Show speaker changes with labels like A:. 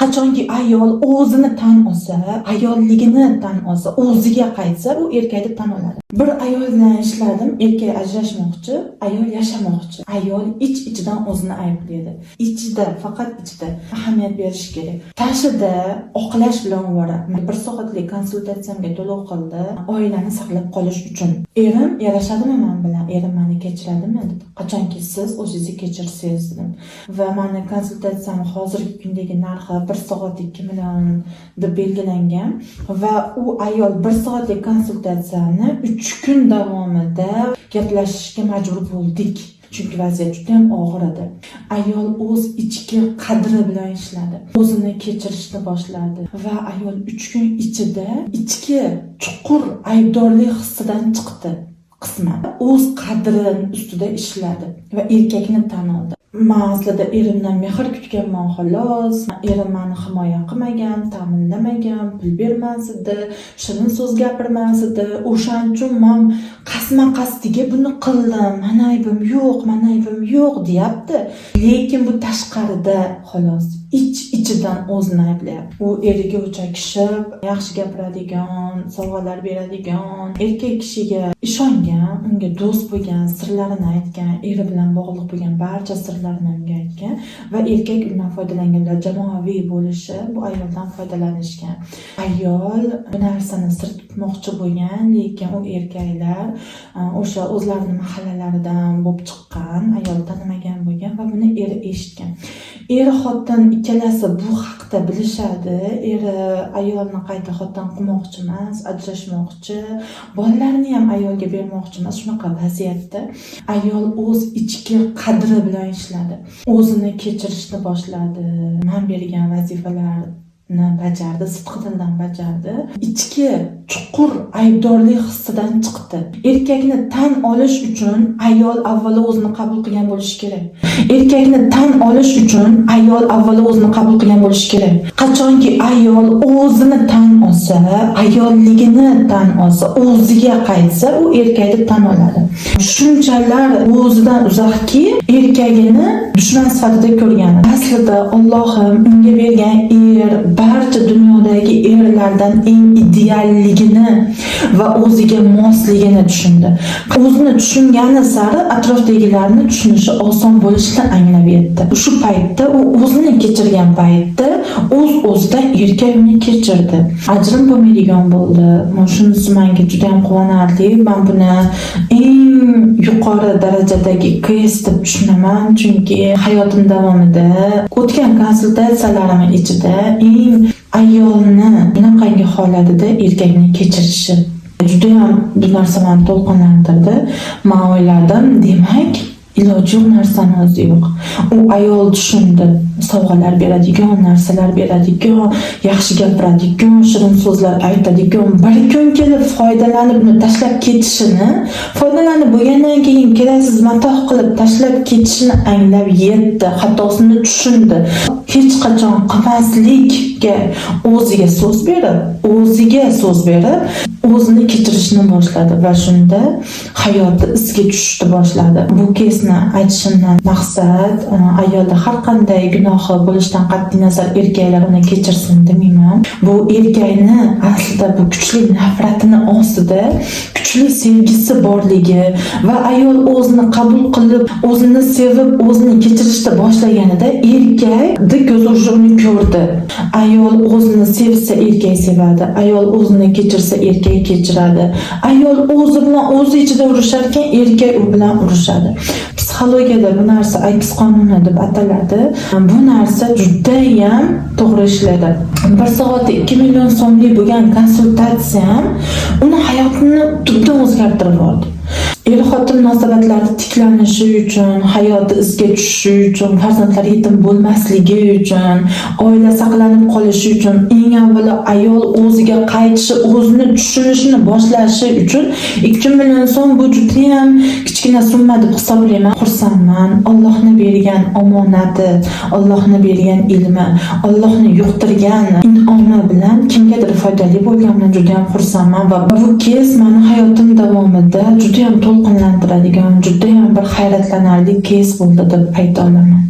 A: Qachonki ayol o'zini tan olsa, ayolligini tan olsa, o'ziga qaytsa, u erkakni tan oladi. Bir ayol bilan ishladim, erkak ajrashmoqchi, ayol yashamoqchi. Ayol ich ichidan o'zini ayblaydi. Ichida, faqat ichida ahamiyat berish kerak. Tashida oqlash bilan ovora. Bir soatlik konsultatsiyamga to'lov qildi, oilani saqlab qolish uchun. "Erim yarashadimi men bilan? Erim meni kechiradimi?" dedi. "Qachonki siz o'zingizni kechirsangiz", dedim. Va mani konsultatsiyam hozirgi kundagi narxi bir soat 2 million deb belgilangan va u ayol bir soatlik konsultatsiyani 3 kun davomida gaplashishga majbur bo'ldik. Chunki vaziyat juda ham og'ir edi. Ayol o'z ichki qadri bilan ishladi. O'zini kechirishni boshladi va ayol 3 kun ichida ichki chuqur aybdorlik hissidan chiqdi qisman. O'z qadrini ustida ishladi va erkakni tan oldi. Man aslida erimdan mehr kutganman, xolos. Erim mani himoya qilmagan, ta'minlamagan, pul bermas edi, shirin so'z gapirmas edi. O'shaning uchun man qasdma qasdiga buni qildim. Mani aybim yo'q, mani aybim yo'q, deyapti. Lekin bu tashqarida, xolos. Ich ichidan o'zini ayblayapti. U eriga o'chakishib, yaxshi gapiradigan, sovg'alar beradigan erkak kishiga ishongan, unga do'st bo'lgan, sirlarini aytgan, eri bilan bog'liq bo'lgan barcha sirlarini unga aytgan va erkak undan foydalanganlar, jamoaviy bo'lishi bu ayoldan foydalanishgan. Ayol bu narsani sir tutmoqchi bo'lgan, lekin u erkaklar o'sha o'zlarini mahallalaridan bo'lib chiqqan, ayol tanimagan bo'lgan va buni eri eshitgan. Er xotin ikkalasi bu haqda bilishadi. Eri ayolni qayta xotin qilmoqchi emas, ajrashmoqchi, bolalarini ham ayolga bermoqchi emas. Shunaqa vaziyatda ayol o'z ichki qadri bilan ishladi. O'zini kechirishni boshladi. Man bergan vazifalarni bajardi, sidqi dildan bajardi. Ichki chuqur aybdorlik hissidan chiqdi. Erkakni tan olish uchun ayol avvalo o'zini qabul qilgan bo'lishi kerak. Erkakni tan olish uchun ayol avvalo o'zini qabul qilgan bo'lishi kerak. Qachonki ayol o'zini tan olsa, ayolligini tan olsa, o'ziga qaytsa, u erkakni tan oladi. Shunchalar o'zidan uzoqki, erkagini dushman sifatida ko'rgan. Aslida Allohim unga bergan er barcha dunyodagi erlardan eng idealligini va o'ziga mosligini tushundi. O'zini tushungani sari atrofdagilarni tushunishi oson bo'lishini anglab yetdi. Shu paytda, u o'zini kechirgan paytda o'z o'zidan erkak uni kechirdi. Ajrim bo'lmaydigan bo'ldi. Mana shunisi menga juda ham quvonarli. Men buni eng yuqori darajadagi keys deb tushunaman, chunki hayotim davomida o'tgan konsultatsiyalarim ichida eng ayolni bunaqangi holatida erkakni kechirishi, judayam bu narsa meni to'lqinlantirdi. Man o'yladim, demak, iloji yo'q narsani o'zi yo'q. U ayol tushundi. Sovg'alar beradigan, narsalar beradigan, yaxshi gapiradigan, shirin so'zlar aytadigan, bir kun kelib foydalanib uni tashlab ketishini, foydalanib bo'lgandan keyin keraksiz matoh qilib tashlab ketishini anglab yetdi, xatosini tushundi. Hech qachon qilmaslikka o'ziga so'z berib, o'ziga so'z berib, o'zini kechirishni boshladi va shunda hayoti izga tushishni boshladi. Bu keysni aytishimdan maqsad, ayolda har qanday gunohi bo'lishidan qat'iy nazar erkaklar uni kechirsin demayman. Bu erkakni aslida bu kuchli nafratini ostida kuchli sevgisi borligi va ayol o'zini qabul qilib, o'zini sevib, o'zini kechirishni boshlaganida erkakni ko'zi уже uni ko'rdi. Ayol o'zini sevsa, erkak sevadi. Ayol o'zini kechirsa, erkak kechiradi. Ayol o'zi bilan o'zi ichida urushar ekan, erkak u bilan urushadi. Psixologiyada bu narsa aks qonuni deb ataladi. Bu narsa judayam to'g'ri ishlaydi. Bir soatda 2 million so'mlik bo'lgan konsultatsiyam uni hayotini tubdan o'zgartirib yubordi. Er xotin munosabatlari tiklanishi uchun, hayoti izga tushishi uchun, farzandlar yetim bo'lmasligi uchun, oila saqlanib qolishi uchun eng avvalo ayol o'ziga qaytishi, o'zini tushunishini boshlashi uchun 2 million so'm bu judayam kichkina summa deb hisoblayman. Xursandman. Allohni bergan omonati, Allohni bergan ilmi, Allohni yuqtirgan in'omi bilan kimgadir foydali bo'lganimdan judayam xursandman va bu keys mani hayotim davomida judayam to'lqinlantiradigan, judayam bir hayratlanarli keys bo'ldi deb ayta olaman.